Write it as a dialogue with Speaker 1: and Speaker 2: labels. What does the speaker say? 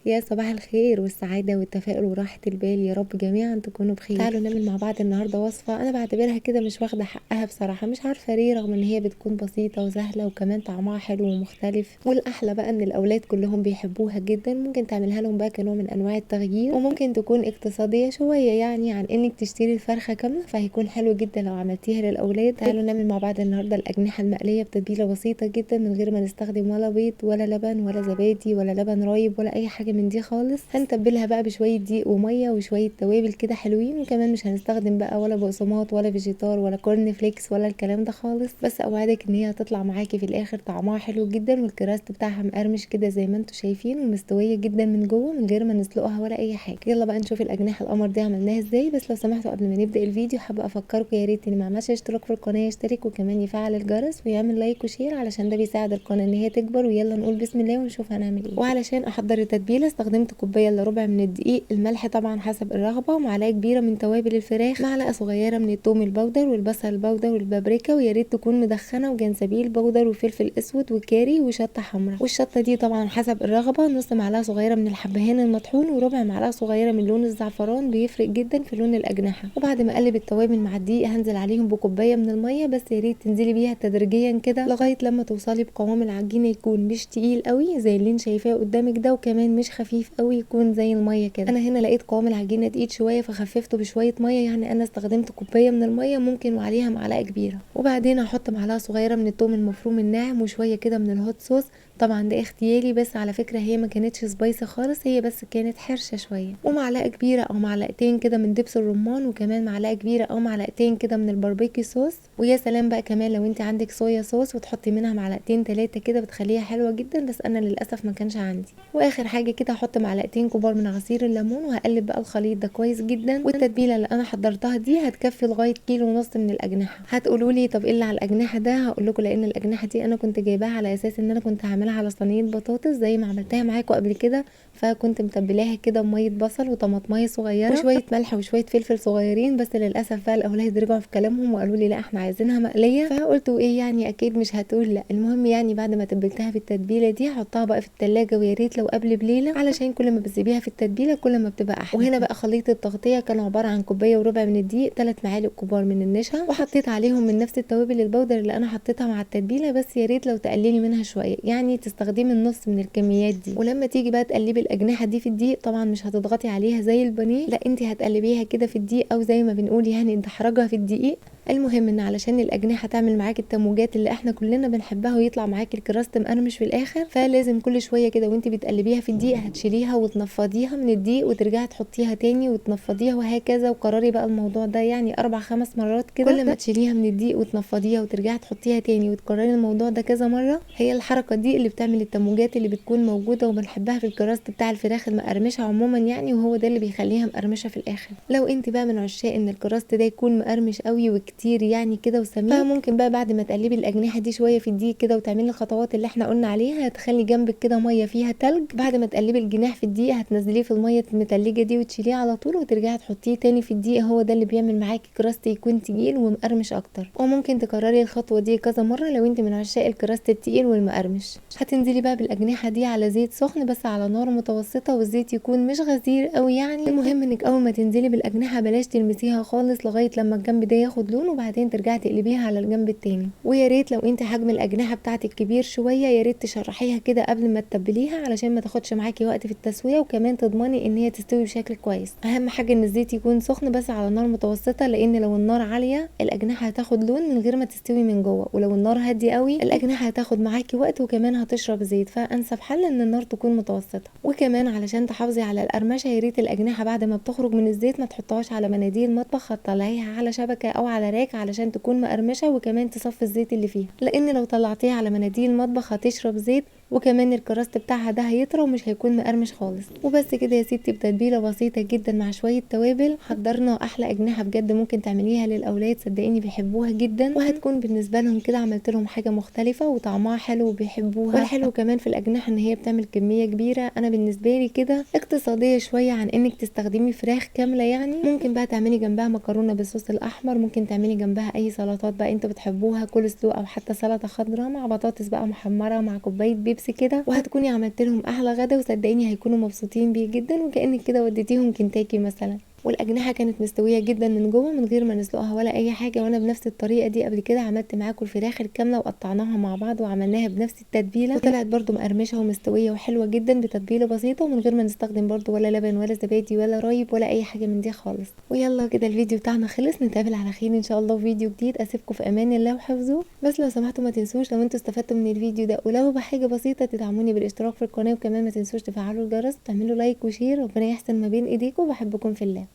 Speaker 1: يا صباح الخير والسعادة والتفاؤل وراحة البال، يا رب جميعا تكونوا بخير. تعالوا نعمل مع بعض النهاردة وصفة انا بعتبرها كده مش واخدة حقها بصراحة، مش عارفة ليه، رغم ان هي بتكون بسيطة وسهلة وكمان طعمها حلو ومختلف، والاحلى بقى ان الاولاد كلهم بيحبوها جدا. ممكن تعملها لهم بقى كنوع من انواع التغيير، وممكن تكون اقتصادية شوية يعني عن انك تشتري الفرخة كاملة، فهيكون حلو جدا لو عملتيها للاولاد. تعالوا نعمل مع بعض النهاردة الاجنحة المقلية بتتبيلة بسيطة جدا من غير ما نستخدم ولا بيض ولا لبن ولا زبادي ولا لبن رايب ولا اي حاجة من دي خالص. هنتبلها بقى بشوية دقيق ومية وشوية توابل كده حلوين، وكمان مش هنستخدم بقى ولا بقسماط ولا فيجيتار ولا corn flakes ولا الكلام ده خالص، بس اوعدك ان هي هتطلع معاكي في الاخر طعمها حلو جدا، وال crust بتاعها مقرمش كده زي ما انتم شايفين، ومستويه جدا من جوه من غير ما نسلقها ولا اي حاجة. يلا بقى نشوف الاجنحة القمر دي عملناها ازاي. بس لو سمحتوا قبل ما نبدا الفيديو حابة افكركم يا ريت اللي ما عملش اشتراك في القناة يشترك، وكمان يفعل الجرس ويعمل like و share علشان ده بيساعد القناة ان هي تكبر. ويلا نقول بسم الله ونشوف هنعمل ايه. وعلشان احضر التتبيله استخدمت كوباية الا ربع من الدقيق، الملح طبعا حسب الرغبة، ومعلقة كبيرة من توابل الفراخ، معلقه صغيرة من الثوم ال powder والبصل ال powder والبابريكا، ويا ريت تكون مدخنه، وجنزبيل powder وفلفل اسود وكاري وشطه حمراء، والشطه دي طبعا حسب الرغبة، نص معلقه صغيرة من الحبهان المطحون، وربع معلقه صغيرة من لون الزعفران، بيفرق جدا في لون الاجنحة. وبعد ما اقلب التوابل مع الدقيق هنزل عليهم بكوبايه من المية، بس يا ريت تنزلي بيها تدريجيا كده لغاية لما توصلي بقوام العجينة يكون مش تقيل قوي زي اللي انت شايفاه قدامك ده، وكمان مش خفيف قوي يكون زي المية كده. انا هنا لقيت قوام العجينة تقيل شوية فخففته بشوية مية، يعني انا استخدمت كوباية من المية ممكن وعليها معلقه كبيرة. وبعدين هحط معلقه صغيرة من الثوم المفروم الناعم وشوية كده من ال hot sauce، طبعا ده اختياري، بس على فكرة هي ما كانتش spicy خالص، هي بس كانت حرشه شوية. ومعلقة كبيرة او معلقتين كده من دبس الرمان، وكمان معلقه كبيرة او معلقتين كده من ال barbecue sauce. ويا سلام بقى كمان لو انت عندك soya sauce وتحطي منها معلقتين ثلاثة كده بتخليها حلوة جدا، بس انا للاسف ما كانش عندي. واخر حاجة كده هحط معلقتين كبار من عصير الليمون، وهقلب بقى الخليط ده كويس جدا. والتتبيله اللي انا حضرتها دي هتكفي لغاية 1.5 كيلو من الاجنحة. هتقولوا لي طب ايه اللي على الاجنحة ده؟ هقول لكم لان الاجنحة دي انا كنت جايباها على اساس ان انا كنت هعملها على صينية بطاطس زي ما عملتها معاكم قبل كده، فكنت متبلاها كده بميه بصل وطماطميه صغيرة وشوية ملح وشوية فلفل صغيرين، بس للاسف بقى الاولاد رجعوا في كلامهم وقالوا لي لا احنا عايزينها مقلية، فقلت ايه يعني اكيد مش هتقول لا. المهم يعني بعد ما تبلتها في التتبيله دي هحطها بقى في التلاجة، ويا ريت لو قبل بليلة علشان كل ما بتسيبيها في التتبيله كل ما بتبقى احلى. وهنا بقى خليط التغطية كان عبارة عن كوباية وربع من الدقيق، 3 معالق كبار من النشا، وحطيت عليهم من نفس التوابل ال powder اللي انا حطيتها مع التتبيله، بس يا ريت لو تقللي منها شوية يعني تستخدمي النص من الكميات دي. ولما تيجي بقى تقلبي الاجنحة دي في الدقيق طبعا مش هتضغطي عليها زي البانيه، لا انت هتقلبيها كده في الدقيق، او زي ما بنقول يعني ندحرجها في الدقيق. المهم ان علشان الاجنحة تعمل معاكي التموجات اللي احنا كلنا بنحبها ويطلع معاكي ال crust مقرمش في الاخر، فلازم كل شوية كده وانت بتقلبيها في الدقيق هتشيليها وتنفضيها من الدقيق وترجعي تحطيها تاني وتنفضيها وهكذا. وقرري بقى الموضوع ده يعني 4-5 مرات كده، كل ما تشيليها من الدقيق وتنفضيها وترجعي تحطيها تاني وتكرري الموضوع ده كذا مرة. هي الحركة دي اللي بتعمل التموجات اللي بتكون موجودة وبنحبها في ال crust بتاع الفراخ المقرمشه عموما يعني، وهو ده اللي بيخليها مقرمشه في الاخر. لو انت بقى من عشاق ان ال crust ده يكون مقرمش قوي وكتير يعني كده وسميك، فممكن بقى بعد ما تقلبي الاجنحة دي شوية في الدقيق كده وتعملي الخطوات اللي احنا قلنا عليها، هتخلي جنبك كده مية فيها تلج. بعد ما تقلبي الجناح في الدقيق هتنزليه في المية المتلجه دي وتشيليه على طول وترجعي تحطيه تاني في الدقيق، هو ده اللي بيعمل معاكي crust يكون تقيل ومقرمش اكتر. وممكن تكرري الخطوة دي كذا مرة لو انت من عشاق ال crust التقيل والمقرمش. هتنزلي بقى بالاجنحه دي على زيت سخن بس على نار متوسطه، والزيت يكون مش غزير قوي يعني. المهم انك اول ما تنزلي بالاجنحه بلاش تلمسيها خالص لغاية لما الجنب ده ياخد لون، وبعدين ترجعي تقلبيها على الجنب التاني. ويا ريت لو انت حجم الاجنحة بتاعتك كبير شوية يا ريت تشرحيها كده قبل ما تتبليها علشان ما تاخدش معاكي وقت في التسوية، وكمان تضمني ان هي تستوي بشكل كويس. اهم حاجة ان الزيت يكون سخن بس على نار متوسطه، لان لو النار عالية الاجنحة هتاخد لون من غير ما تستوي من جوه، ولو النار هادية قوي الاجنحة هتاخد معاكي وقت وكمان هتشرب زيت، فانسب حل ان النار تكون متوسطه. وكمان علشان تحافظي على القرمشه يا ريت الاجنحة بعد ما بتخرج من الزيت ما تحطهاش على مناديل مطبخ، هتطلعيها على شبكة او على rack علشان تكون مقرمشه وكمان تصفي الزيت اللي فيها، لان لو طلعتيها على مناديل مطبخ هتشرب زيت وكمان ال crust بتاعها ده هيطرى ومش هيكون مقرمش خالص. وبس كده يا ستي، بتتبيله بسيطة جدا مع شوية توابل حضرنا احلى اجنحة بجد ممكن تعمليها للاولاد، صدقيني بيحبوها جدا، وهتكون بالنسبة لهم كده عملت لهم حاجة مختلفة وطعمها حلو وبيحبوها. والحلو كمان في الاجنحة ان هي بتعمل كمية كبيرة، انا بالنسبة لي كده اقتصادية شوية عن انك تستخدمي فراخ كاملة يعني. ممكن بقى تعملي جنبها مكرونه بالصوص الاحمر، ممكن تعملي جنبها اي سلطات بقى انتوا بتحبوها، كول سلو او حتى سلطة خضراء مع بطاطس بقى محمرة مع كوباية بيبسي. بيبسي كده، وهتكوني عملت لهم احلى غدا، وصدقيني هيكونوا مبسوطين بيه جدا، وكانك كده وديتيهم كنتاكي مثلا. والاجنحه كانت مستوية جدا من جوه من غير ما نسلقها ولا اي حاجة. وانا بنفس الطريقة دي قبل كده عملت معاكم الفراخ الكاملة وقطعناها مع بعض وعملناها بنفس التتبيله، وطلعت برده مقرمشه ومستويه وحلوه جدا بتتبيله بسيطة، ومن غير ما نستخدم برده ولا لبن ولا زبادي ولا رايب ولا اي حاجة من دي خالص. ويلا كده الفيديو بتاعنا خلص، نتقابل على خير ان شاء الله في فيديو جديد. اسيبكم في امان الله وحفظه. بس لو سمحتوا ما تنسوش لو انتوا استفدتوا من الفيديو ده ولو بحاجة بسيطة تدعموني بالاشتراك في القناة، وكمان ما تنسوش تفعلوا الجرس وتعملوا like و share. ربنا يحسن ما بين ايديكم، وبحبكم في الله.